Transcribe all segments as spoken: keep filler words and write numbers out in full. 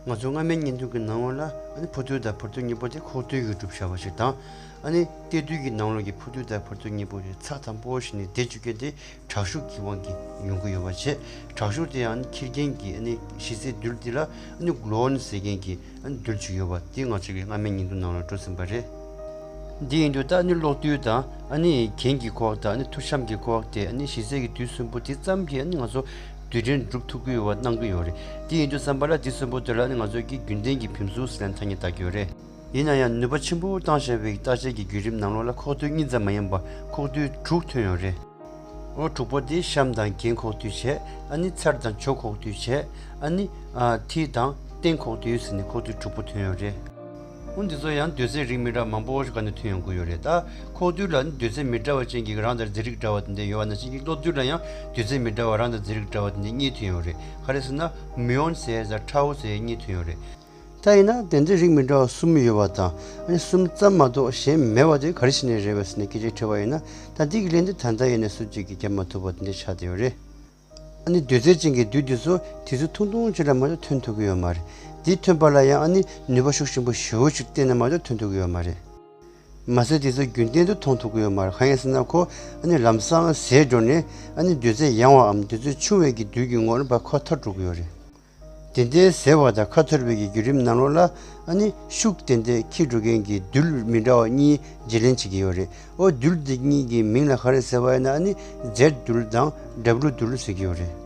ང་ཚོ་སྔ་མའི་བརྙན་ཐུང་གི་ནང་ལོགས་ལ་ཨ་ནི་འཕོ་ཐུལ་དང་འཕར་ཐུལ་གཉིས་པོ་དེ་ཁོག་རྡུལ་གྱིས་གྲུབ་བཞག་པ་ཞིག་དང་། ཨ་ནི་གཏེར་རྡུལ་གྱི་ནང་ལོགས་ཀྱི་འཕོ་ཐུལ་དང་འཕར་ཐུལ་གཉིས་པོ་དེ་ཚ་དང་སྤོ་བ་ཞིག་ནས་བསྡད་བཅུག་མཁན་དེ་དྲག་ཤུགས་ཀྱི་དབང་གིས་ཡོང་གི་ཡོད་པ་བྱས། དྲག་ཤུགས་དེ་ཡང་ཨ་ནི་འཁྱེར་མཁན་གྱི་ཨ་ནི་ཞིག་རྩའི་རྡུལ་དེ་ལ་ཨ་ནི་གློ་ཝན་ཟེར་མཁན་གྱི་ཨ་ནི་རྡུལ་ཅིག་ཡོད་པ་དེ་ང་ཚོ་གི་སྔ་མའི་བརྙན་ཐུང་ནང་ལ་འགྲོ་ཟིན་པ་རེད། འདི་ཡིན་དུས་ད་ཨ་ནི་གློག་རྡུལ་དང་ཨ་ནི་གྱེན་གྱི་ཁོག་དང་ཨ་ནི་མཐུ་གཤམ་གྱི་ཁོག་དེ་ཨ་ནི་ཞིག་རྩའི་གི་རྡུལ་གསུམ་པོ་དེ་ཙམ་གྱིས་ཨ་ནི་ང་ཚོ་རྡུལ་ཕྲན་འགྲུབ་ཐུབ་ཀྱི་ཡོད་པ་སྣང་གི་ཡོད་རེད། དེ་ཡིན་དུས་ཙམ་པ་ལ་དེ་གསུམ་པོ་དེ་ལ་ཨ་ནི་ང་ཚོ་གི་རྒྱུན་ལྡན་གྱི་བེམ་ཟུག་ཟེར་ནས་ཐ་སྙད་བཏགས་ཀྱི་ཡོད་རེད། ཡིན་ན་ཡང་ནུས་པ་ཆེན་པོ་བཏང་བཞག་པའི་བརྟག་དཔྱད་ཀྱི་བརྒྱུད་རིམ་ནང་ལོགས་ལ་ཁོག་རྡུལ་གཉིས་ཙམ་མ་ཡིན་པ་ཁོག་རྡུལ་དྲུག་ཐོན་ཡོད་རེད། ཨོ་དྲུག་པོ་དེ་གཤམ་དང་གྱེན་ཁོག་རྡུལ་བྱས། ཨ་ནི་ཚར་དང་ཕྱོགས་ཁོག་རྡུལ་བྱས། ཨ་ནི་ཨ་མཐིལ་དང་སྟེང་ཁོག་རྡུལ་ཟེར་ནས་ཁོག་རྡུལ་དྲུག་པོ་ཐོན་ཡོད་རེད། ཨོ་འདི་ཚོ་ཡང་སྡོད་ཚད་རིགས་མི་འདྲ་བ་མང་པོ་ཞིག་ག་ནས་ཐོན་ཡོང་གི་ཡོད་རེད། ད་ཁོག་རྡུལ་ལ་ནི་སྡོད་ཚད་མི་འདྲ་བ་ཅན་གྱི་རང་དང་རྫས་རིགས་འདྲ་བ་དེ་འདྲ་ཡོད་པ་ནང་བཞིན་གྱི་གློག་རྡུལ་ལ་ཡང་སྡོད་ཚད་མི་འདྲ་བ་རང་དང་རྫས་རིགས་འདྲ་བ་དེ་འདྲ་གཉིས་ཐོན་ཡོད་རེད། ག་རེ་ཟེར་ན་མུ་ཨོན་ཟེར་ཡ་དང་ཁྲའོ་ཟེར་ཡ་གཉིས་ཐོན་ཡོད་རེད། ད་ཡིན་ན་དེ་འདྲའི་རིགས་མི་འདྲ་བ་གསུམ་ཡོད་པ་དང་། ཨ་ནི་གསུམ་ཙམ་མ་གཏོགས་གཞན་མེད་པ་དེ་ག་རེ་བྱས་ནས་རེད་པས་ཟེར་ནས་སྐད་ཆ་དྲིས་པ་ཡིན་ན། ད་འདི་གི་ལན་དེ་ད་ལྟ་ཡིན་ནའི་སུ་གཅིག་གིས་རྒྱབ་མ་ཐུབ་པ་དེ་འདྲ་ཆགས་བསྡད་ཡོད་རེད། ཨ་ནི་སྡོད་ཚད་ཅན་གྱི་རྡུལ་དེ་ཚོ་དུས་ཚོད་ཐུང་ཐུང་ཅིག་ལ་མ་གཏོགས་ཐོན་ཐུབ་ཀྱི་ཡོད་མ་རེད། འདི་ཐོན་པ་ལ་ཡང་ཨ་ནི་ནུས་པ་ཤུགས་ཆེན་པོ་ཞེ་པོ་ཅིག་བརྟེན་ནས་མ་གཏོགས་ཐོན་ཐུབ་ཀྱི་ཡོད་མ་རེད། མ་ཟད་དེ་ཚོ་རྒྱུན་གཏན་དུ་མཐོང་ཐུབ་ཀྱི་ཡོད་མ་རེད། གང་ཡིན་ཟེར་ན་ཁོ་ཨ་ནི་ལམ་སང་ཟད་འགྲོ་ནས་ཨ་ནི་སྡོད་ཚད་ཡང་བའམ་སྡོད་ཚད་ཆུང་བའི་གི་རྡུལ་གྱི་ངོ་ལ་ཕར་ཁ་འཐོར་འགྲོ་གི་ཡོད་རེད། དེ་འདྲའི་ཟད་པ་དང་ཁ་འཐོར་བའི་གི་བརྒྱུད་རིམ་ནང་ལོགས་ལ་ཨ་ནི་ཤུགས་དེ་འདྲའི་འཁྱེར་འགྲོ་མཁན་གྱི་རྡུལ་མི་འདྲ་བ་གཉིས་བརྗེ་ལེན་བྱེད་ཀྱི་ཡོད་རེད། ཨོ་རྡུལ་འདི་གཉིས་ཀྱི་མིང་ལ་ག་རེ་ཟེར་བ་ཡིན་ན་ཨ་ནི་ཛེཌ་རྡུལ་དང་ཌབ་ལུ་རྡུལ་ཟེར་གྱི་ཡོད་རེད།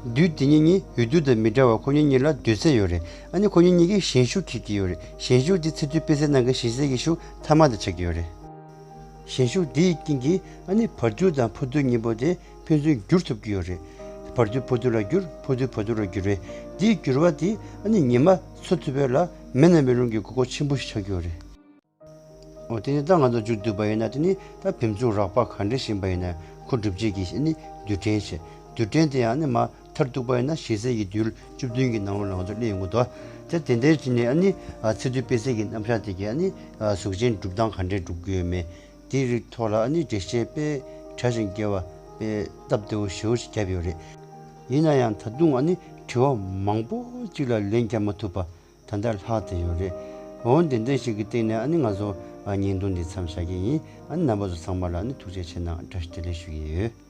རྡུལ་འདི་གཉིས་གཉིས་འོད་རྡུལ་དང་མི་འདྲ་བར་ཁོ་གཉིས་གཉིས་ལ་སྡོད་ཚད་ཡོད་རེད། ཨ་ནི་ཁོ་གཉིས་གཉིས་ཀྱིས་ཞན་ཤུགས་འཁྱེར་གྱི་ཡོད་རེད། ཞན་ཤུགས་འདི་ཚད་རྡུལ་པད་ཚལ་ནང་གི་ཞིག་རྩའི་གི་ཤུགས་ཐ་མ་དང་ཆགས་ཀྱི་ཡོད་རེད། ཞན་ཤུགས་འདིའི་རྐྱེན་གྱིས་ཨ་ནི་བར་རྡུལ་དང་འཕོ་རྡུལ་གཉིས་པོ་དེ་ཕན་ཚུན་བསྒྱུར་ཐུབ་ཀྱི་ཡོད་རེད། བར་རྡུལ་འཕོ་རྡུལ་ལ་བསྒྱུར། འཕོ་རྡུལ་བར་རྡུལ་ལ་བསྒྱུར་བས། འདིའི་བསྒྱུར་བ་དེ་ཨ་ནི་ཉི་མ་འཚོ་ཐུབ་པ་ལ་མེ་ནང་མེ་རླུང་གི་དགོས་མཁོ་ཆེན་པོ་ཞིག་ཆགས་ཀྱི་ཡོད་རེད། འོ་དེ་ནི་ད་ང་ཚོ་མཇུག་བསྡུས་པ་ཡིན་ན། དེ་ནི་ད་བེམ་ཆུང་རགས་པ་ག་འདྲ་ཞིག་ཡིན་པ་ཡིན་ན་ཁོ་གྲུབ་བྱེད་ཀྱི་ཨ་ནི་རྡུལ་ཕྲན་བྱས། རྡུལ་ཕྲན་དེ་ཡང་ཨ་ནི་མར་མཐར་གཏུགས་པ་ཡིན་ན་ཞིག་རྩའི་གི་རྡུལ་བཅུ་བདུན་གྱི་ནང་ལོགས་ལ་ང་ཚོ་སླེབས་ཡོང་གི་འདུག་དེ་དེ་འདྲའི་བྱས་ནས་ཨ་ནི་ཚད་རྡུལ་པད་ཚལ་གྱི་རྣམ་གཞག་དེ་གའི་ཨ་ནི་གཟུགས་ཅན་གྲུབ་སྟངས་ག་འདྲས་གྲུབ་ཀྱི་ཡོད་མེད། དེའི་རིགས་ཐོག་ལ་ཨ་ནི་འགྲེལ་བཤད་དཔེ་དྲ་ཞིང་རྒྱས་པ་དཔེ་སྟབས་བདེ་བོ་ཞེ་པོ་ཞིག་བརྒྱབ་ཡོད་རེད། ཡིན་ན་ཡང་ད་དུང་ཨ་ནི་དྲི་བ་མང་པོ་ཅིག་ལ་ལན་རྒྱག་མ་ཐུབ་པ་ད་ལྟ་ལྷག་བསྡད་ཡོད་རེད། འོ་འདི་འདྲ་ཞིག་གི་སྟེང་ནས་ཨ་ནི་ང་ཚོ་ཨ་བརྙན་ཐུང་འདི་མཚམས་བཞག་གི་ཡིན། ཨ་ནི་རྣམ་པ་ཚོ་ཚང་མ་ལ་ཨ་ནི་ཐུགས་རྗེ་ཆེ་གནང་། བཀྲ་ཤིས་བདེ་ལེགས་ཞུ་གི་ཡོད།